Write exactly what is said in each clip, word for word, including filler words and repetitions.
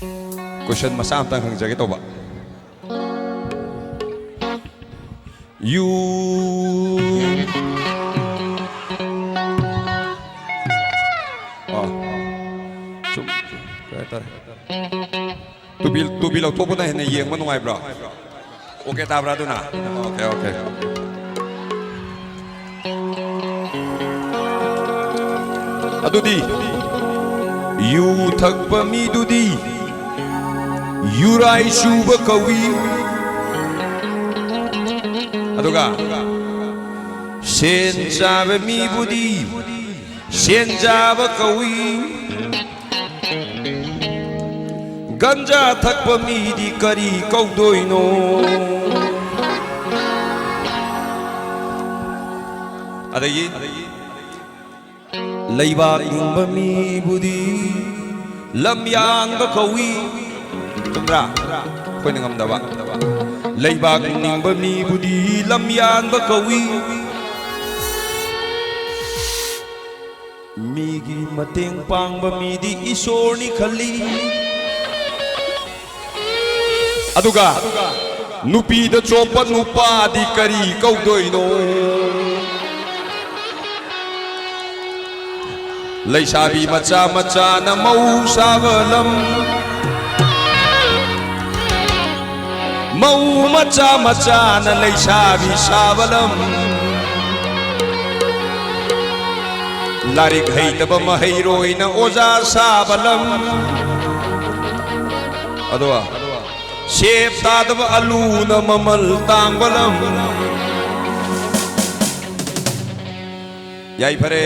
Question ꯃꯆꯥ ꯑꯝꯇꯪ ꯍꯪꯖꯒꯦ ꯇꯧꯕ꯫ ꯌꯨ ꯑꯥ, ꯁꯨꯝ, ꯀꯩ ꯍꯥꯏꯇꯥꯔꯦ, ꯇꯨꯄꯤ, ꯇꯨꯄꯤ ꯂꯧꯊꯣꯛꯄꯅ ꯍꯦꯟꯅ ꯌꯦꯡꯕ ꯅꯨꯡꯉꯥꯏꯕ꯭ꯔꯣ? ꯑꯣꯀꯦ ꯇꯥꯕ꯭ꯔꯥ ꯑꯗꯨꯅ? Okay, okay. ꯑꯗꯨꯗꯤ ꯌꯨ ꯊꯛꯄ ꯃꯤꯗꯨꯗꯤ ꯌꯨꯔꯥꯏ ꯆꯨꯕ ꯀꯧꯏ꯫ ꯑꯗꯨꯒ ꯁꯦꯟ ꯆꯥꯕ ꯃꯤꯕꯨꯗꯤ ꯁꯦꯟ ꯆꯥꯕ ꯀꯧꯏ꯫ ꯒꯟꯖꯥ ꯊꯛꯄ ꯃꯤꯗꯤ ꯀꯔꯤ ꯀꯧꯗꯣꯏꯅꯣ? ꯑꯗꯒꯤ ꯂꯩꯕꯥꯛ ꯅꯤꯡꯕ ꯃꯤꯕꯨꯗꯤ ꯂꯝ ꯌꯥꯟꯕ ꯀꯧꯏ꯫ ꯆꯨꯝꯗ꯭ꯔꯥ? ꯑꯩꯈꯣꯏꯅ ꯉꯝꯗꯕ꯫ ꯂꯩꯕꯥꯛ ꯅꯤꯡꯕ ꯃꯤꯕꯨꯗꯤ ꯂꯝ ꯌꯥꯟꯕ ꯀꯧꯏ꯫ ꯃꯤꯒꯤ ꯃꯇꯦꯡ ꯄꯥꯡꯕ ꯃꯤꯗꯤ ꯏꯁꯣꯔꯅꯤ ꯈꯜꯂꯤ꯫ ꯑꯗꯨꯒ ꯅꯨꯄꯤꯗ ꯆꯣꯞꯄ ꯅꯨꯄꯥꯗꯤ ꯀꯔꯤ ꯀꯧꯗꯣꯏꯅꯣ? ꯂꯩꯁꯥꯕꯤ ꯃꯆꯥ ꯃꯆꯥꯅ ꯃꯧ ꯁꯥꯕ ꯂꯝ, ꯃꯧ ꯃꯆꯥ ꯃꯆꯥꯅ ꯂꯩꯁꯥꯕꯤ ꯁꯥꯕ ꯂꯝ, ꯂꯥꯏꯔꯤꯛ ꯍꯩꯇꯕ ꯃꯍꯩꯔꯣꯏꯅ ꯑꯣꯖꯥ ꯁꯥꯕ ꯂꯝ, ꯑꯗꯣ ꯁꯦꯞ ꯇꯥꯗꯕ ꯑꯂꯨꯅ ꯃꯃꯜ ꯇꯥꯡꯕ ꯂꯝ꯫ ꯌꯥꯏꯐꯔꯦ꯫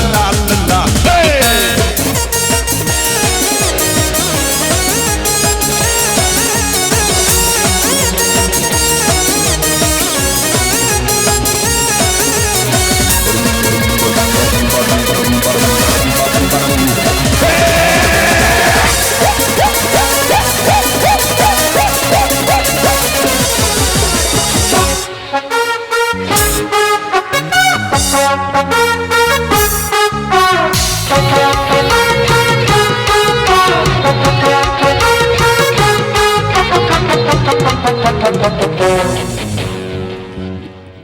la la la la. Hey!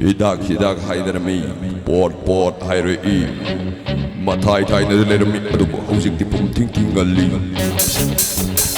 ꯍꯤꯗꯥꯛ ꯍꯤꯗꯥꯛ ꯍꯥꯏꯅꯔꯝꯃꯤ, ꯄꯣꯠ ꯄꯣꯠ ꯍꯥꯏꯔꯛꯏ꯫ ꯃꯊꯥꯏ ꯊꯥꯏꯅꯗ ꯂꯩꯔꯝꯃꯤ, ꯑꯗꯨꯕꯨ ꯍꯧꯖꯤꯛꯇꯤ ꯄꯨꯝ ꯊꯤꯡ ꯊꯤꯡ ꯉꯜꯂꯤ꯫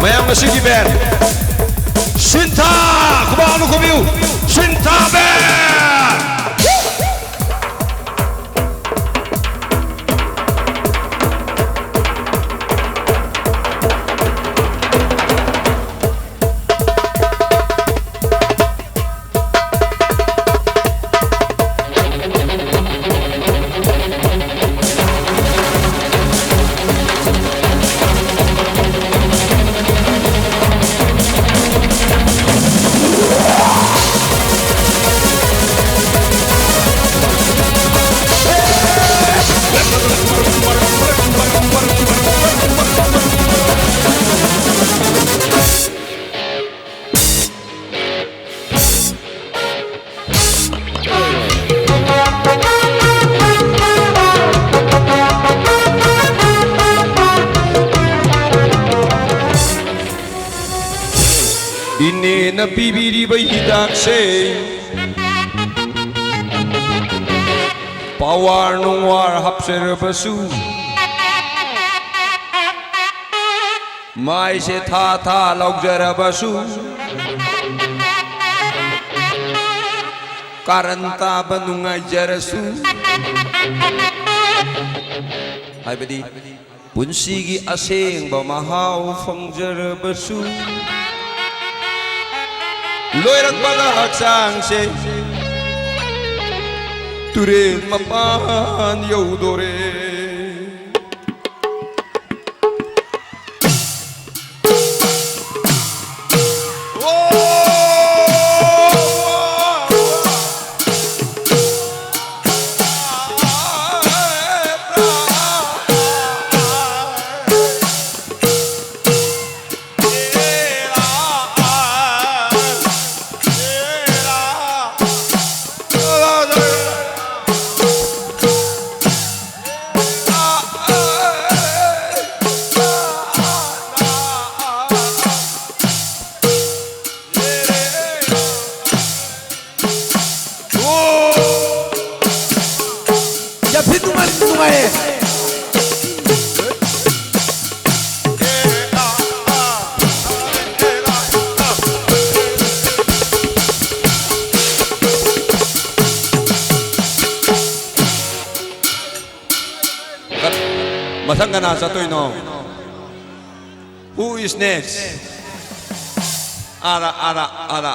ꯃꯌꯥꯝ, ꯉꯁꯤꯒꯤ band ꯁꯤꯟꯊꯥ, ꯈꯨꯕꯥꯛ ꯑꯃ ꯈꯨꯕꯤꯌꯨ꯫ ꯁꯤꯟꯊꯥ band꯫ ꯏꯅꯦꯅ ꯄꯤꯕꯤꯔꯤꯕ ꯍꯤꯗꯥꯛꯁꯦ ꯄꯋꯥꯔ ꯅꯨꯡꯋꯥꯔ ꯍꯥꯞꯆꯔꯕꯁꯨ, ꯃꯥꯏꯁꯦ ꯊꯥ ꯊꯥ ꯂꯥꯎꯖꯔꯕꯁꯨ, ꯀꯥꯔꯟ ꯇꯥꯕ ꯅꯨꯡꯉꯥꯏꯖꯔꯁꯨ, ꯍꯥꯏꯕꯗꯤ ꯄꯨꯟꯁꯤꯒꯤ ꯑꯁꯦꯡꯕ ꯃꯍꯥꯎ ꯐꯪꯖꯔꯕꯁꯨ, ꯂꯣꯏꯔꯛꯄꯗ ꯍꯛꯆꯥꯡꯁꯦ ꯇꯨꯔꯦꯜ ꯃꯄꯥꯟ ꯌꯧꯗꯣꯔꯦ꯫ ꯌꯥꯝ ꯊꯤ ꯅꯨꯡꯉꯥꯏ, ꯅꯨꯡꯉꯥꯏꯌꯦ꯫ ꯃꯊꯪ ꯀꯅꯥ ꯆꯠꯇꯣꯏꯅꯣ? Who is next? ꯑꯥꯔꯥ, ꯑꯥꯔꯥ, ꯑꯥꯔꯥ꯫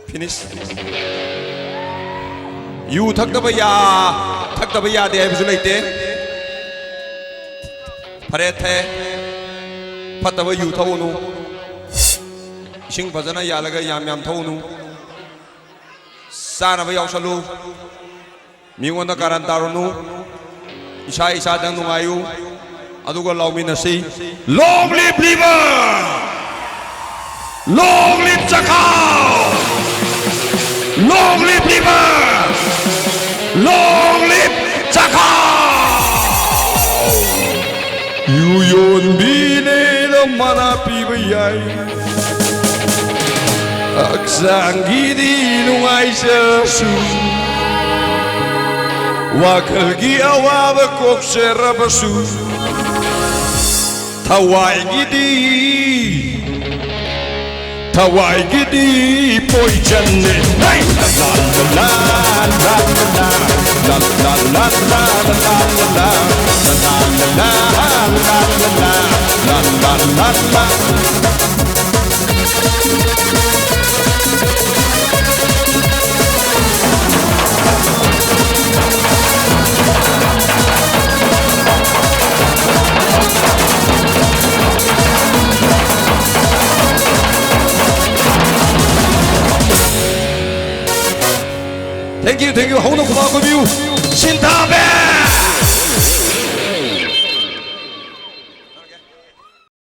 Finish. ꯌꯨ ꯊꯛꯇꯕ ꯌꯥ, ꯊꯛꯇꯕ ꯌꯥꯗꯦ ꯍꯥꯏꯕꯁꯨ ꯂꯩꯇꯦ꯫ ꯐꯔꯦ, ꯊꯛꯑꯦ꯫ ꯐꯠꯇꯕ ꯌꯨ ꯊꯛꯎꯅꯨ꯫ ꯏꯁꯤꯡ ꯐꯖꯅ ꯌꯥꯜꯂꯒ ꯌꯥꯝ ꯌꯥꯝ ꯊꯛꯎꯅꯨ꯫ ꯆꯥꯅꯕ ꯌꯥꯎꯁꯜꯂꯨ꯫ ꯃꯤꯉꯣꯟꯗ ꯀꯥꯔꯟ ꯇꯥꯔꯨꯅꯨ꯫ ꯏꯁꯥ ꯏꯁꯥꯗꯪ ꯅꯨꯡꯉꯥꯏꯌꯨ꯫ ꯑꯗꯨꯒ ꯂꯥꯎꯃꯤꯟꯅꯁꯤ꯫ Long live liver! Long live ꯆꯈꯥꯎ! Long live liver! Long live ꯆꯈꯥꯎ! ꯌꯨ ꯌꯣꯟꯕꯤꯅꯦꯅ ꯃꯅꯥ ꯄꯤꯕ ꯌꯥꯏ꯫ ꯍꯛꯆꯥꯡꯒꯤꯗꯤ ꯅꯨꯡꯉꯥꯏꯖꯔꯁꯨ, ꯋꯥꯈꯜꯒꯤ ꯑꯋꯥꯕ ꯀꯣꯛꯆꯔꯕꯁꯨ, ꯊꯋꯥꯏꯒꯤꯗꯤ, ꯊꯋꯥꯏꯒꯤꯗꯤ ꯄꯣꯏꯖꯟꯅꯦ꯫ ꯍꯩ! ꯂꯥ, ꯂꯥ, ꯂꯥ, ꯂꯥ, ꯂꯥ, ꯂꯥ, ꯂꯥ, ꯂꯥ, ꯂꯥ, ꯂꯥ, ꯂꯥ, ꯂꯥ, ꯂꯥ, ꯂꯥ, ꯂꯥ, ꯂꯥ, ꯂꯥ, ꯂꯥ, ꯂꯥ, ꯂꯥ꯫ Thank you, thank you. ꯍꯧꯅ ꯈꯨꯕꯥꯛ ꯈꯨꯕꯤꯌꯨ꯫ ꯁꯤꯟꯊꯥꯕꯦ!